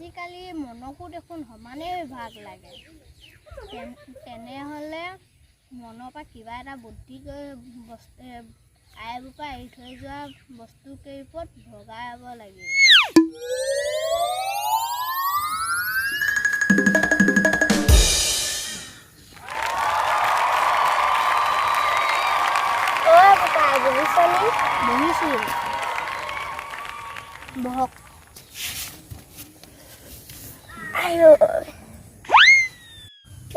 আজিকালি মনকো দেখোন সমানেই ভাগ লাগে। তেনেহ'লে মনৰ পৰা কিবা এটা বুদ্ধি কৰি বস্তু আই বোপাই এৰি থৈ যোৱা বস্তু কেইপদ ভগাব লাগিব। বহিছনি? বহিছোঁ, বহক। আইঅ,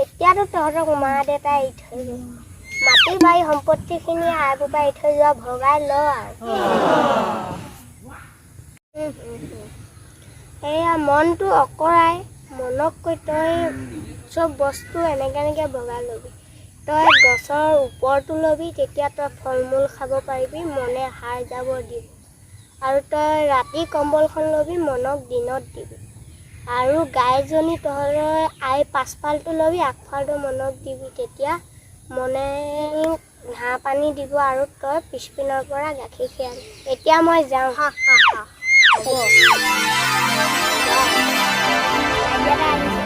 এতিয়াতো তহঁতক মা দেউতাই এৰি থৈ গ'ল। মাটি বাৰী সম্পত্তিখিনি আই বোপাই এৰি থৈ যোৱা ভগাই ল আৰু। এয়া মনটো অকৰাই মনক কৈ তই চব বস্তু এনেকে এনেকে ভগাই ল'বি। তই গছৰ ওপৰটো ল'বি, তেতিয়া তই ফল মূল খাব পাৰিবি, মনে সাৰ যাব দিব। আৰু তই ৰাতি কম্বলখন ল'বি, মনক দিনত দিবি। আৰু গাইজনী তহঁতৰ আই পাছফালটো ল'বি, আগফালটো মনক দিবি, তেতিয়া মনে ঘাঁহ পানী দিব আৰু তই পিছপিনৰ পৰা গাখীৰ খীৰাবি। এতিয়া মই যাওঁ। হা হা হা, হ'ব। আইডিয়া এটা আহিছে।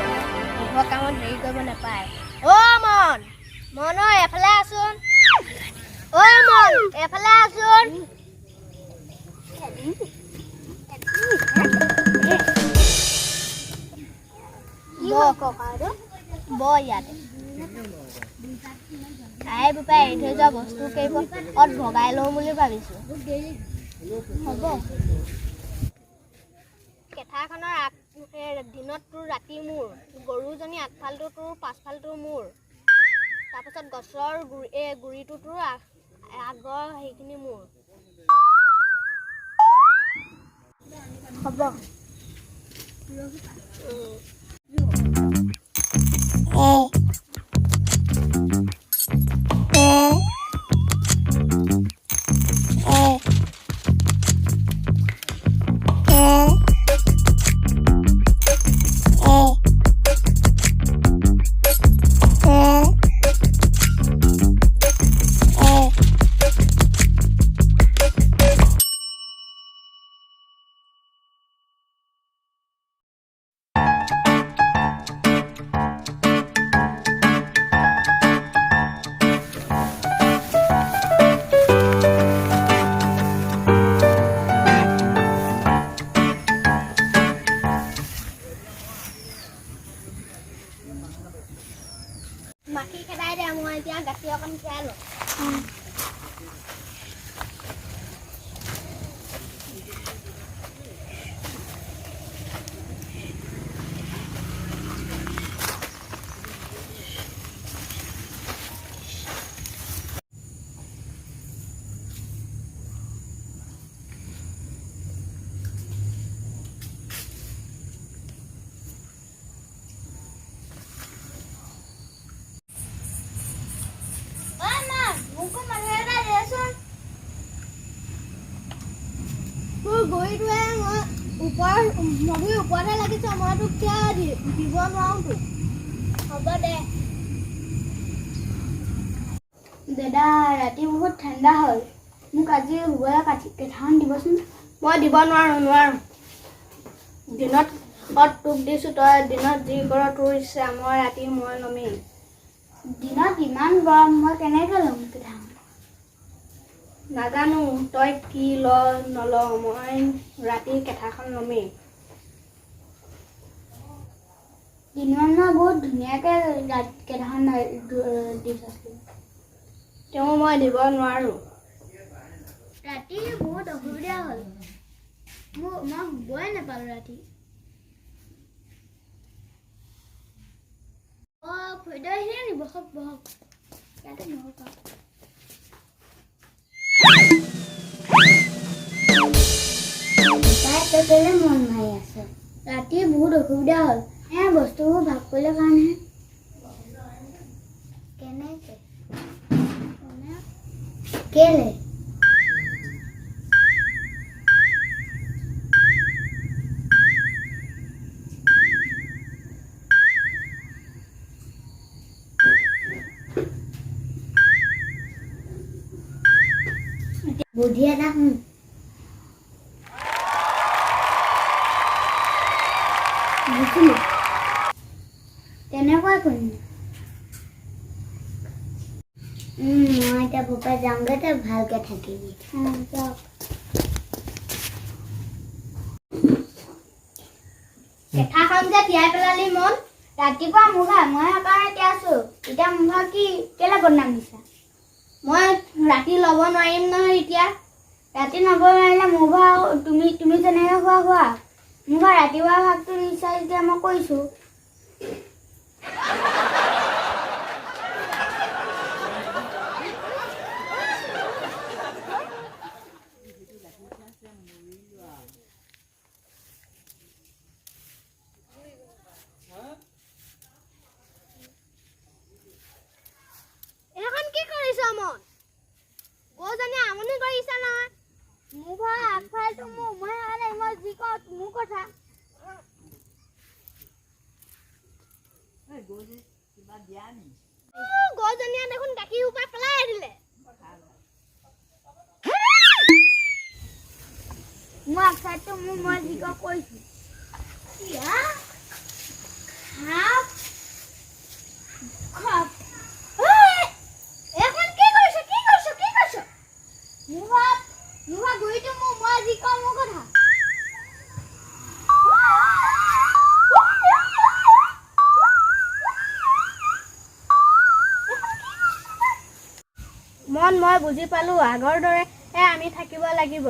শুভ কামত দেৰি কৰিব নাপায়। অ' মন, মন ঐ, এফালে আছোন। ঐ মন, এফালে আছোন। কি হ'ল ককা? এইটো বহ ইয়াতে। আই বোপাই এৰি থৈ যোৱা বস্তু কেইপদ ভগাই লওঁ বুলি ভাবিছোঁ। হ'ব। কেঁথাখনৰ আগ দিনত তোৰ, ৰাতি মোৰ। গৰুজনী আগফালটো তোৰ, পাছফালটো মোৰ। তাৰপাছত গছৰ গুৰি, এই গুৰিটো তোৰ, আগৰ সেইখিনি মোৰ। হ'ব। মাখি খেদাই দে, মই এতিয়া গাখীৰ অকণ খীৰাই লওঁ। ঐ মা, মোকো মানুহ এটা দেচোন। তোৰ গৰিটোৱে মই ওপৰ মগুৰি ওপৰতহে লাগিছে, মই তোক কিয় দিব নোৱাৰো তোক। হ'ব দে। দাদা, ৰাতি বহুত ঠাণ্ডা হ'ল। মোক আজি শুবলৈ কাঠি কেইটামান দিবচোন। মই দিব নোৱাৰো, নোৱাৰো। দিনত তোক দিছো, তই দিনত যি কৰ তোৰ ইচ্ছা। মই ৰাতি মই ল'মেই। দিনত ইমান গৰম, মই কেনেকৈ ল'ম কেইটামান? নাজানো তই কি ল নল, মই ৰাতি কেঁথাখন ল'মেই। দিনত মই বহুত ধুনীয়াকৈ কেইটামান দি থৈছিলোঁ। তেওঁ মই দিব নোৱাৰো। ৰাতি বহুত অসুবিধা হ'ল মোৰ, মই শুবই নাপালোঁ ৰাতি। অঁ, খুৰীদেউ আহিলে নি? বহক বহক, ইয়াতে বহক আৰু। তাই তই কেলে মন মাৰি আছ? ৰাতি বহুত অসুবিধা হ'ল। এ বস্তুবোৰ ভাগ কৰিলে কাৰণেহে। কেনেকে? কেলে? বুদ্ধি এটা শুন। বুজিলো, তেনেকুৱাই কৰিম। মই এতিয়া বোপাই যাওঁগৈ, তই ভালকে থাকিবি। যাওক। কেঁঠাখন যে তিয়াই পেলালি মন। ৰাতিপুৱা মোৰ ভাগ, মই সেইকাৰণে তিয়াইছো। এতিয়া মোৰ ভাগ কি কেলে বদনাম দিছা? মই ৰাতি ল'ব নোৱাৰিম নহয় এতিয়া। ৰাতি ল'ব নোৱাৰিলে মোৰ ভাগ তুমি যেনেকে খোৱা খোৱা। মোৰ ভাগ ৰাতিপুৱা ভাগটো দিছা যেতিয়া মই কৈছো। এইখন কি কৰিছ মন? গৰুজনীয়ে আমনি কৰিছে নহয়। মোৰ ঘৰৰ আগফালটো মোৰ, মই সেইকাৰণে মই যি কওঁ মোৰ কথা। গৰুজনীয়ে দেখোন গাখীৰ সোপা পেলাই দিলে। মোৰ আগফালটো মোৰ, মই যি কওঁ কৈছো। সাপ খাপ। এইখন কি কৰিছ, কি কৰিছ, কি কৰিছ? মোৰ ভাগ গুৰিটো মোৰ, মই যি কওঁ মোৰ কথা। মন, মই বুজি পালো, আগৰ দৰে আমি থাকিব লাগিব।